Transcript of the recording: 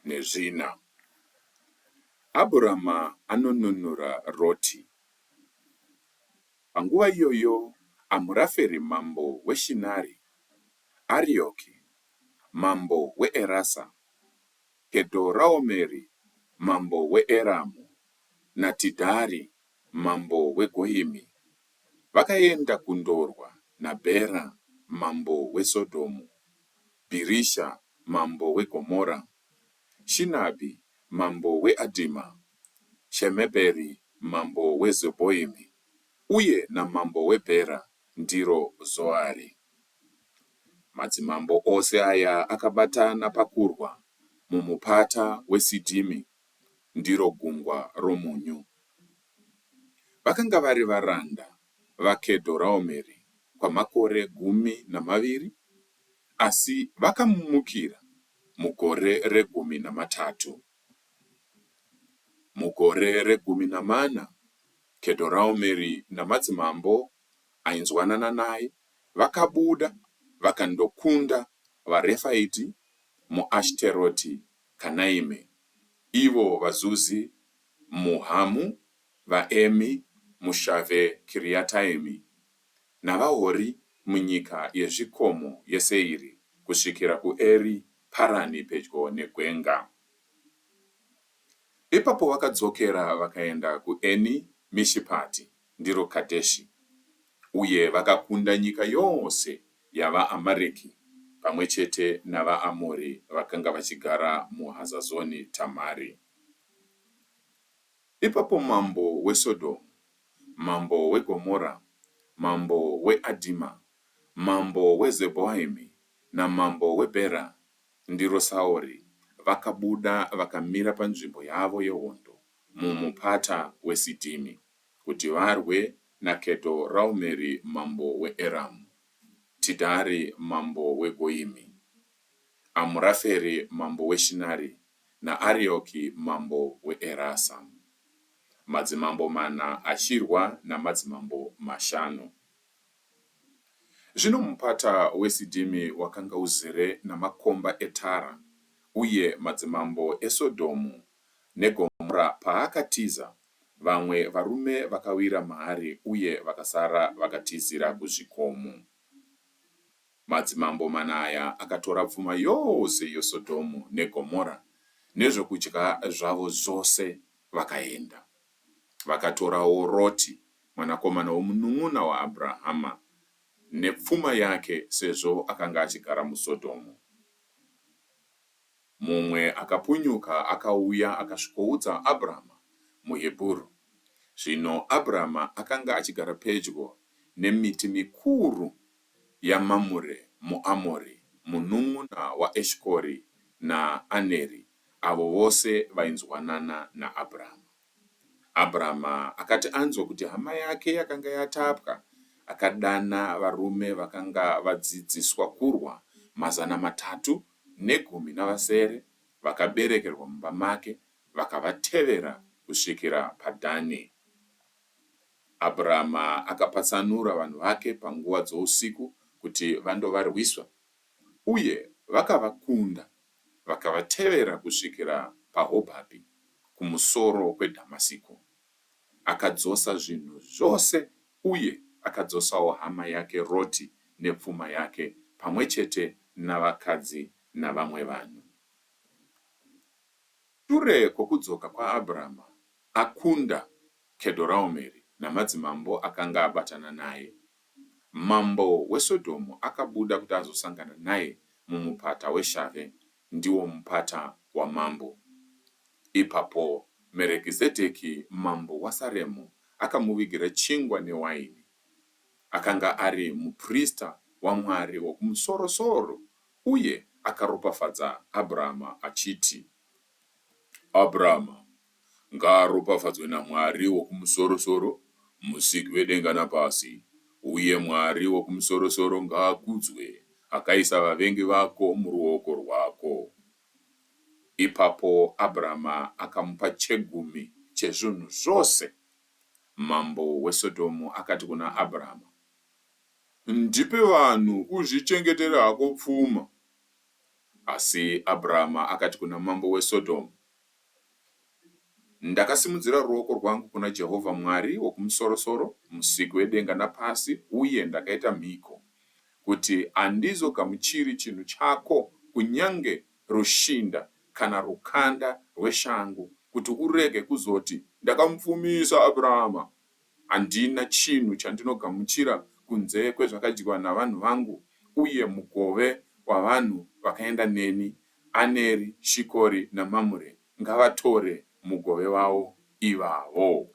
Nezvina. Abhurama anonunura Roti. Panguva iyoyo Amuraferi mambo weShinari, Arioki mambo weErasa, Kedhoraomeri mambo weEramu naTidhari mambo weGoyimi vakaenda kundorwa naBhera mambo weSodhomu, Bhirisha mambo weGomora, Shinabhi mambo weAdhima, Shemebheri mambo weZebhoimi, uye namambo weBhera, ndiro Zoari. Madzimambo ose aya akabatana pakurwa muMupata weSidhimi, ndiro Gungwa roMunyu. Vakanga vari varanda vaKedhoraomeri kwamakore 12, asi vakamumukira mugore regumi namatatu. Mugore regumi namana, Kedhoraomeri namadzimambo ainzwanana naye vakabuda vakandokunda vaRefaiti muAshiteroti Kanaimi, ivo vaZuzi muHamu, vaEmi muShavhe Kiriataimi, navaHori munyika yezvikomo yeSeiri kusvikira kuEri Parani pedyo negwenga. Ipapo vakadzokera vakaenda kuEni Mishipati, ndiro Kadheshi, uye vakakunda nyika yose yavaAmareki pamwe chete navaAmori vakanga vachigara muHazazoni Tamari. Ipapo mambo weSodhomu, mambo weGomora, mambo weAdhima, mambo weZebhoimi namambo weBhera, ndiro Saori, vakabuda vakamira panzvimbo yavo yehondo muMupata weSidhimi, kuti varwe naKedhoraomeri mambo weEramu, Tidhari mambo weGoyimi, Amuraferi mambo weShinari naArioki mambo weErasa, madzimambo mana achirwa namadzimambo mashanu. Zvino mupata weSidhimi wakanga uzere namakomba etara, uye madzimambo eSodhomu neGomora paakatiza, vamwe varume vakawira maari uye vakasara vakatizira kuzvikomo. Madzimambo mana aya akatora pfuma yose yeSodhomu neGomora nezvokudya zvavo zvose vakaenda. Vakatorawo Roti mwanakomana womunun'una waAbhurahama nepfuma yake sezvo akanga achigara muSodhomu. Mumwe akapunyuka akauya akasvikoudza Abhurama muHebhuru. Zvino Abhurama akanga achigara pedyo nemiti mikuru yaMamure muAmori, munun'una waEshikori naAneri, avo vose vainzwanana naAbhurama. Abhurama akati anzwa kuti hama yake yakanga yatapwa, akadana varume vakanga vadzidziswa kurwa, 317, vakaberekerwa mumba make, vakavatevera kusvikira paDhani. Abhurama akapatsanura vanhu vake panguva dzousiku kuti vandovarwisa, uye vakavakunda, vakavatevera kusvikira paHobhabhi, kumusoro kweDhamasiko. Akadzosa zvinhu zvose uye akadzosawo hama yake Roti nepfuma yake pamwe chete navakadzi navamwe vanhu. Shure kwokudzoka kwaAbhurama akunda Kedhoraomeri namadzimambo akanga abatana naye, mambo weSodhomu akabuda kuti azosangana naye muMupata weShavhe, ndiwo Mupata waMambo. Ipapo Merekizedheki mambo waSaremu akamuvigira chingwa newaini. Akanga ari muprista waMwari Wokumusoro-soro uye akaropafadza Abhurama achiti. Abhurama ngaaropafadzwe naMwari Wokumusoro-soro, Musiki wedenga napasi, uye Mwari Wokumusoro-soro ngaakudzwe, akaisa vavengi vako muruoko rwako. Ipapo Abhurama akamupa chegumi chezvinhu zvose. Mambo weSodhomu akati kuna Abhurama, Ndipe vanhu uzvichengetere hako pfuma. Asi Abrama akati kuna mambo weSodhomu, Ndakasimudzira ruoko rwangu kuna Jehovha Mwari Wokumusoro-soro, Musiki wedenga napasi, uye ndakaita mhiko kuti handizogamuchiri chinhu chako kunyange rushinda kana rukanda rweshangu, kuti urege kuzoti, Ndakamupfumisa Abrahama. Handina chinhu chandinogamuchira kunze kwezvakadyiwa navanhu vangu uye mugove wavanhu vakaenda neni, Aneri, Shikori naMamure, ngavatore mugove wavo ivavo.